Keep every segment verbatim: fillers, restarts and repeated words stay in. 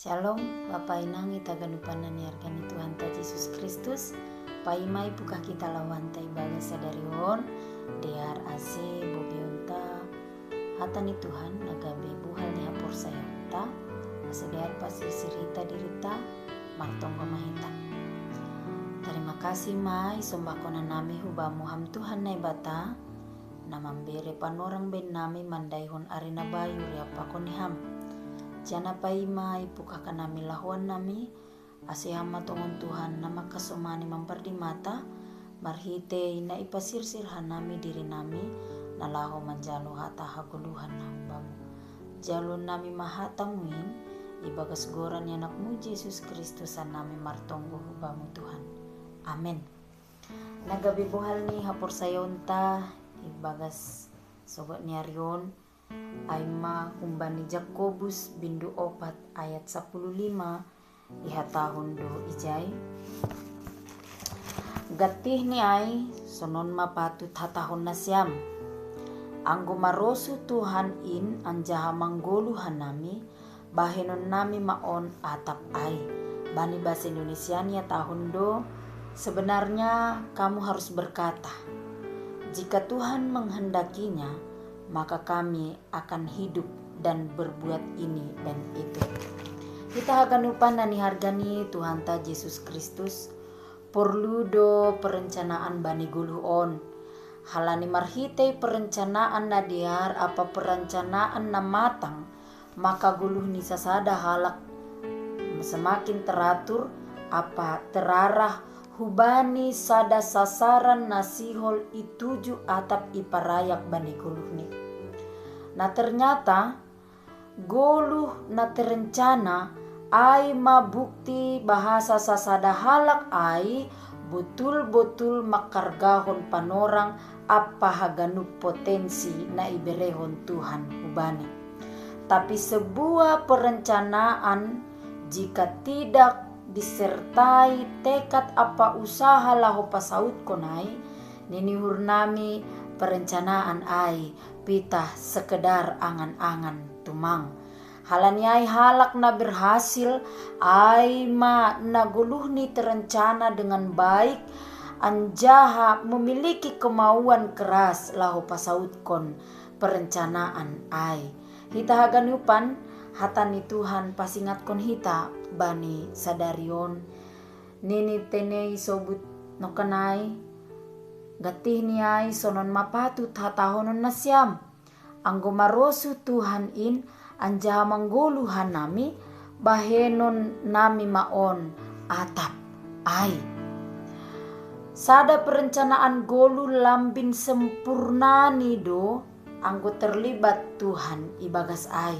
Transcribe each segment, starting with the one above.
Shalom, Bapa inang ita ganupan na niargani Tuhanta Jesus Kristus. Paima ipukah kita laho hanta ibagas sadari on, dear ase bogeonta hata ni Tuhan na gabe buhal ni haporsayaonta, ase dear pasirsir hita dirita, martonggo ma hita. Tarima kasih ma isombahkon hanami hu Bamu Ham Tuhan Naibata, na mambere panorang bahen nami mandaihon ari na bayu riap pakon ni Ham. Janah paima ipukahkan nami lahoan nami, ase Ham ma tongon Tuhan na mangkasomani mampardimata, marhitei na ipasirsir hanami diri nami, na laho manjalo hata hagoluhan na hu Bamu. Jaloon nami ma hata-Mu in, ibagas goran ni Anak-Mu Jesus Kristus hanami martonggo hu Bamu Tuhan. Amen. Na gabe buhal ni haporsayaonta ibagas sogot ni ari on, ai ma humbani Jakobus bindu opat ayat sapuluh lima, ihatahon do ijai. Gantihni ai, sonon ma patut hatahon nasiam: Anggo marosuh Tuhan in anjaha manggoluh hanami, bahenon nami ma on atap ai. Bani bahasa Indonesia-na ihatahon do, sebenarnya kamu harus berkata, "Jika Tuhan menghendakinya, maka kami akan hidup dan berbuat ini dan itu." Hita haganupan na niargani Tuhanta Jesus Kristus, porlu do perencanaan bani goluh on. Halani marhitei perencanaan na dear ampa perencanaan na matang, maka goluh ni sasada halak semakin teratur ampa terarah hubani sada sasaran na sihol ituju atap iparayak bani goluhni. Na ternyata, goluh na terencana ai ma bukti bahasa sasada halak ai botul-botul mangkargahon panorang ampa haganup potensi na iberehon Tuhan hubani. Tapi sebuah perencanaan, jika tidak disertai tekad ampa usaha laho pasautkon ai, nini uhur nami, perencanaan ai pitah sekedar angan-angan tumang. Halani ai halak na berhasil ai ma na goluhni terencana dengan baik, anjaha memiliki kemauan keras laho pasautkon perencanaan ai. Hita haganupan, hata ni Tuhan pasingatkon hita bani sadari on. Nini tene isobut nongkan ai, gantihni ai sonon ma patut hatahonon nasiam: Anggo marosuh Tuhan in anjaha manggoluh hanami, bahenon nami ma on atap ai. Sada perencanaan goluh lambin sempurnani do anggo terlibat Tuhan ibagas ai.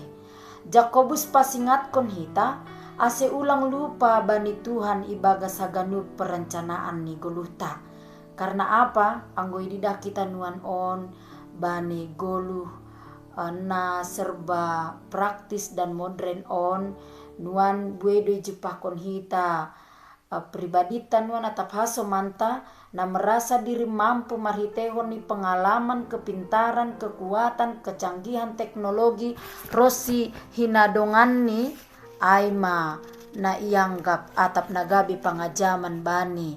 Jakobus pasingatkon hita, ase ulang lupa bani Tuhan ibagas haganup perencanaan ni goluhta. Karna apa? Anggo ididah hita nuan on bani goluh, eh, na serba praktis dan modern on, nuan buei do ijumpahkon hita, eh, pribadita nuan atap hasomanta na merasa diri mampu marhiteihon ni pengalaman, kepintaran, kekuatan, kecanggihan teknologi, ronsi hinadonganni, ai ma na ianggap atap na gabe pangajaman bani,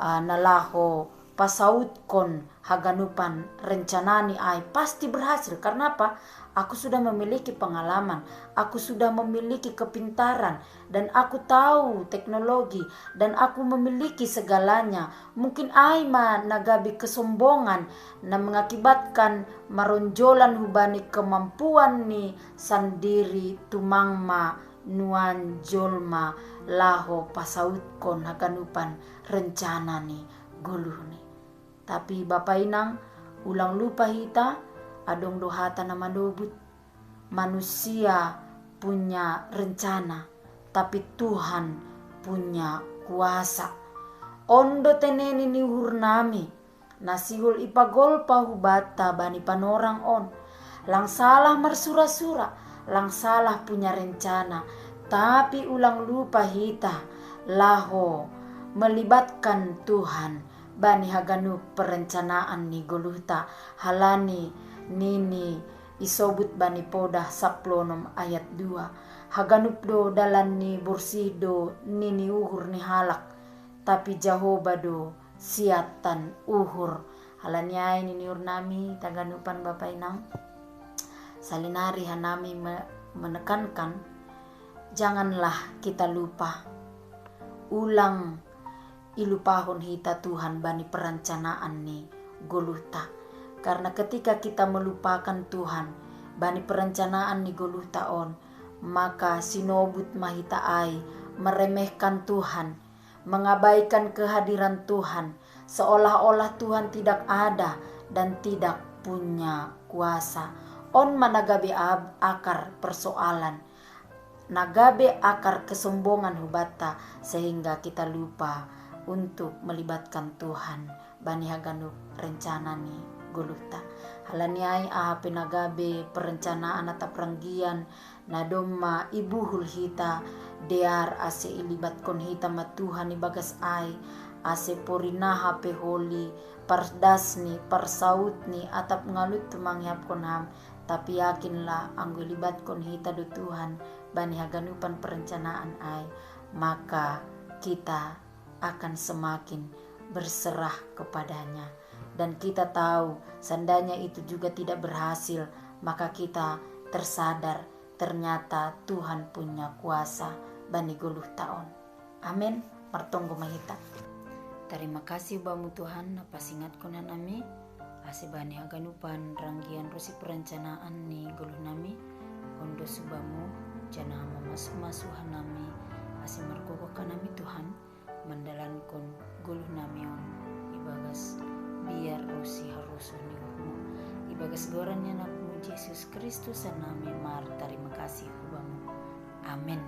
ah, na laho pasautkon haganupan rencanani ai pasti berhasil. Karna apa? Aku sudah memiliki pengalaman, aku sudah memiliki kepintaran, dan aku tahu teknologi, dan aku memiliki segalanya. Mungkin ai ma na gabe kesombongan na mengakibatkan maronjolan hubani kemampuan ni sandiri, tumang ma nuan jolma laho pasautkon haganupan rencana ni goluhni. Tapi Bapa Inang, ulang lupa hita, adong do hata na manobut: Manusia punya rencana, tapi Tuhan punya kuasa. On do tene ni uhur nami, na sihol ipagolpa hubanta bani panorang on. Lang salah marsura-sura, lang salah punya rencana, tapi ulang lupa hita laho melibatkan Tuhan bani haganup perencanaan ni goluhta, halani nini isobut bani Podah sappulu onom ayat dua: Haganup do dalan ni borsih do nini uhur ni halak, tapi Jahowa do siatan uhur. Halani ai nini uhur nami taganupan bapa inang, salinari hanami me- menekankan, janganlah kita lupa. Ulang ilupahon hita Tuhan bani perencanaan ni goluhta. Karena ketika kita melupakan Tuhan bani perencanaan ni goluhta on, maka sinobut ma hita ai meremehkan Tuhan, mengabaikan kehadiran Tuhan, seolah-olah Tuhan tidak ada dan tidak punya kuasa. On ma na gabe ab- akar persoalan, na gabe akar kesombongan hubatta, sehingga kita lupa untuk melibatkan Tuhan bani haganup rencana ni goluhta. Halani ai aha pe na gabe perencanaan atap ranggian na domma ibuhul hita, dear ase ilibatkon hita ma Tuhan ibagas ai, ase porinaha pe holi, pardasni, parsautni, atap ngalut tu mangihapkon ham, tapi yakinlah anggo ilibatkon hita do Tuhan bani haganupan perencanaan ai, maka kita akan semakin berserah kepada-Nya. Dan kita tahu, seandainya itu juga tidak berhasil, maka kita tersadar ternyata Tuhan punya kuasa bani goluhta on. Amin. Martonggo ma hita. Terima kasih Bamu Tuhan na pasingatkon hanami, ase bani haganupan ranggian ro si perencanaan ni goluh nami, on do subamu, janah mamasu-masu hanami, ase margogoh hanami Tuhan, mandalankon goluh nami on ibagas biar ro si harosuh ni uhurmu. Ibagas goran ni anakmu Jesus Kristus hanami martarima kasih hubamu. Amin.